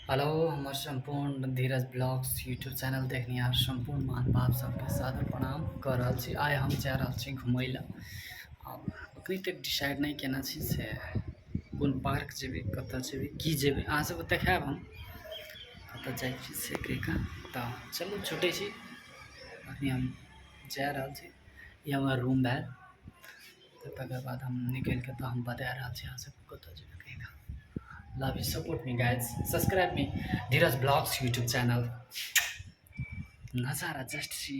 Hello हमर सम्पूर्ण धीरज blogs YouTube channel देखनिहार सम्पूर्ण महानुभाव सबके सादर प्रणाम कऽ रहल छी। आइ हम जा रहल छी घुमय लए। आब अखनी तक डिसाइड नहि केने छी से कोन पार्क जेबै, कतऽ जेबै, की जेबै, अहाँ सबके देखायब हम कतऽ जाइ छी से कहि कऽ। तऽ चलू छुटै छी, अखनी हम जा रहल छी। ई हमर रूम भेल, तऽ तकर बाद हम निकलि कऽ तऽ हम बता रहल छी अहाँ सबके कतऽ जेबै कहि कऽ। Love you, support me guys, subscribe me Dheeraj blogs YouTube channel. नजारा जस्ट सी।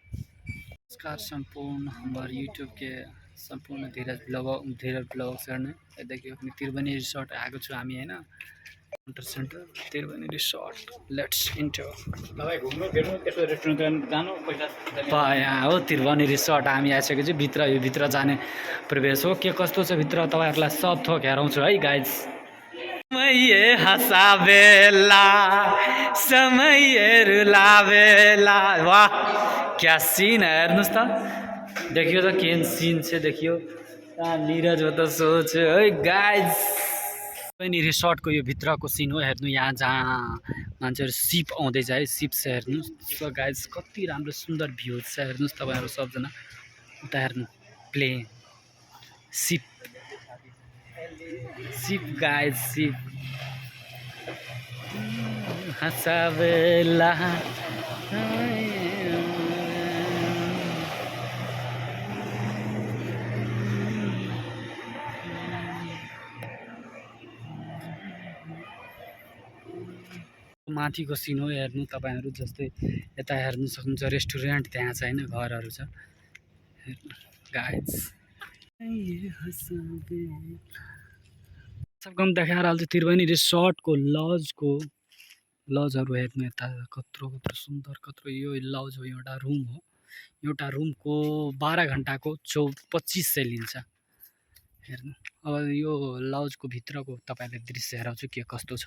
नमस्कार सम्पूर्ण हमर यूट्यूबके सम्पूर्ण धीरज ब्लॉग, धीरज ब्लॉग्स हेर्ने। देखियो अपनी त्रिवेणी रिसोर्ट आएको छु हामी हैन, centre centre Triveni resort. Let's enter. तपाईँ घुम्नु फिर्नु त्यसो रेस्टुरेन्ट जानु पैसा। यहाँ हो त्रिवेणी रिसोर्ट, हामी आइसकेको छु भित्र। यो भित्र जाने प्रवेश हो, के कस्तो छ भित्र तपाईँहरूलाई सब थोक हेराउँछु है गाइज। समय हँसाबेला, समय रुलाबेला, वाह क्या सीन है। हेर्नुहोस् त, देखियो त केहन सीन छ, देखियो कहाँ निरज हो त सोच है गाइज। त्रिवेणी रिसोर्टको यो भित्रको सिन हो, हेर्नु यहाँ जहाँ मान्छेहरू सिप आउँदैछ है, सिप छ हेर्नुहोस् त गाइज, कति राम्रो सुन्दर भ्यू छ। हेर्नुहोस् तपाईँहरू सबजना उता हेर्नु, प्लेन सिप सिप गाइज, सिप हँसाबेला। माथिको सिन हो, हेर्नु तपाईँहरू जस्तै यता हेर्नु सक्नुहुन्छ रेस्टुरेन्ट त्यहाँ छ होइन, घरहरू छ। हेर्नु गाइज, सबको हम देखा रहल छी त्रिवेणी रिसोर्टको लजको लजहरू। हेर्नु यता कत्रो कत्रो सुन्दर कत्रो यो लज हो, एउटा रुम हो। एउटा रुमको 12 घन्टाको 2500 लिन्छ। हेर्नु अब यो लजको भित्रको तपाईँलाई दृश्य हेराउँछु के कस्तो छ।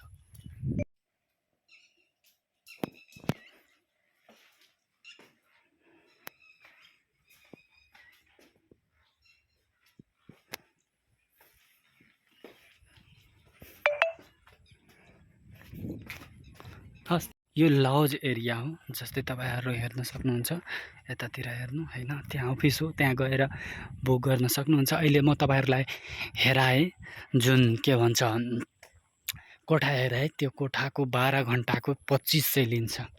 हस्, यो लज एरिया हो, जस्तै तपाईँहरू हेर्न सक्नुहुन्छ यतातिर हेर्नु होइन, त्यहाँ अफिस हो, त्यहाँ गएर बुक गर्न सक्नुहुन्छ। अहिले म तपाईँहरूलाई हेराएँ जुन के भन्छ कोठा हेराएँ, त्यो कोठाको 12 घन्टाको 2500 लिन्छ।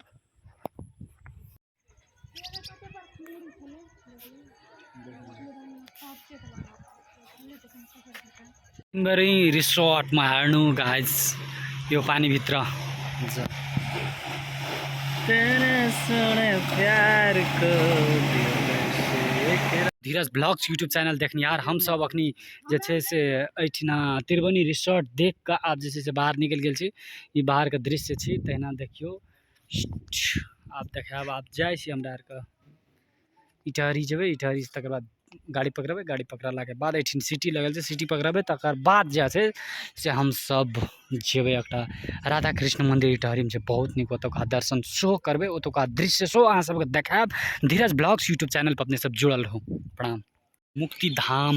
रिसोर्टमा हेर्नु गाइज, यो पानीभित्र हुन्छ। धीरज ब्लॉग्स यूट्यूब चैनल देखनिहार हम सब अखनी जे छै से एहिठिना त्रिवेणी रिसोर्ट देख कऽ आब जे छै से बाहर निकलि गेल छी। ई बाहरके दृश्य छी, तहिना देखियौ। आब देखायब, आब जाइ छी हमरा आरके इटहरी जेबै, इटहरी तकर बाद गाड़ी पकड़बै, गाड़ी पकड़लाके बाद एहिठिन सिटी लगल छै, सिटी पकड़बै तकर बाद जे छै से हमसब जेबै एकटा राधा कृष्ण मन्दिर इटहरीमे छै, बहुत नीक, ओतुका दर्शन सेहो करबै, ओतुका दृश्य सेहो अहाँ सबके देखायब। धीरज ब्लॉग्स यूट्यूब चैनल पर अपने सब जुड़ल रहू। प्रणाम। मुक्तिधाम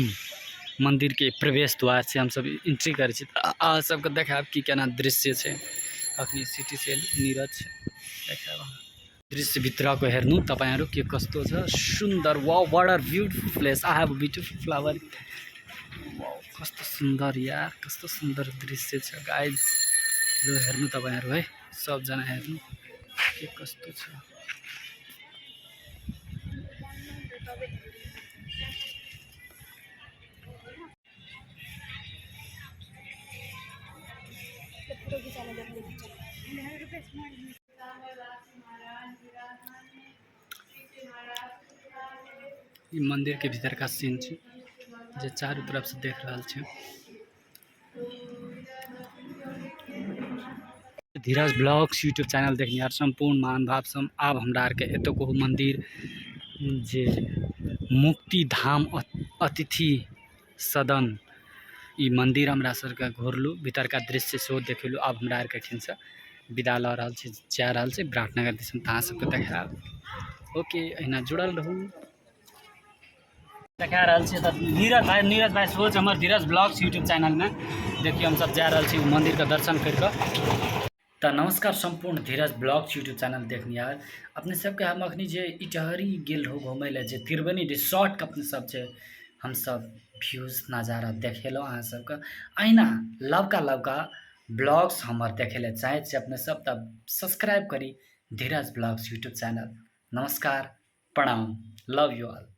मन्दिरके प्रवेश द्वार से हमसब एंट्री करै छी, अहाँ सबके देखायब कि केना दृश्य छै। अखनी सिटी से नीरज देखायब अहाँ दृश्य भित्रको हेर्नु तपाईँहरू के कस्तो छ सुन्दर। Wow, what are beautiful place, I have beautiful flower. Wow कस्तो सुन्दर यार, कस्तो सुन्दर दृश्य छ गाइज। ल हेर्नु तपाईँहरू है, सबजना हेर्नु के कस्तो छ। ई मंदिर के भीतर का सीन छै जे चारू तरफ से देख रहल छै। धीरज ब्लॉग्स यूट्यूब चैनल देखनिहार सम्पूर्ण महानुभाव सब, आब हमरा आरके एतुको मंदिर जे मुक्तिधाम अतिथि सदन ई मंदिर हमरा सबके घुरलू, भीतरका दृश्य सेहो देखेलू। आब हमरा आरके एहिठामसँ विदा लऽ रहल छी, जा रहल छी विराटनगर दिसन, तऽ अहाँ सबके देखायब। ओके, अहिना जुड़ल रहू। देखा रहल छी। तऽ नीरज भाइ, नीरज भाइ सेहो छै हमर धीरज ब्लॉग्स यूट्यूब चैनलमे। देखियौ, हमसब जा रहल छी मन्दिरके दर्शन करि कऽ। तऽ नमस्कार सम्पूर्ण धीरज ब्लॉग्स यूट्यूब चैनल देखनिहार अपने सबके। हम अखनी जे इटहरी गेल रहू घूमय लए, जे त्रिवेणी रिसोर्टके अपने सब जे हमसब व्यूज नजारा देखेलहुँ अहाँ सबके। अहिना लवका लवका ब्लॉग्स हमर देखै लए चाहै छी अपने सब, तऽ सब्सक्राइब करी धीरज ब्लॉग्स यूट्यूब चैनल। नमस्कार, प्रणाम, लव you all.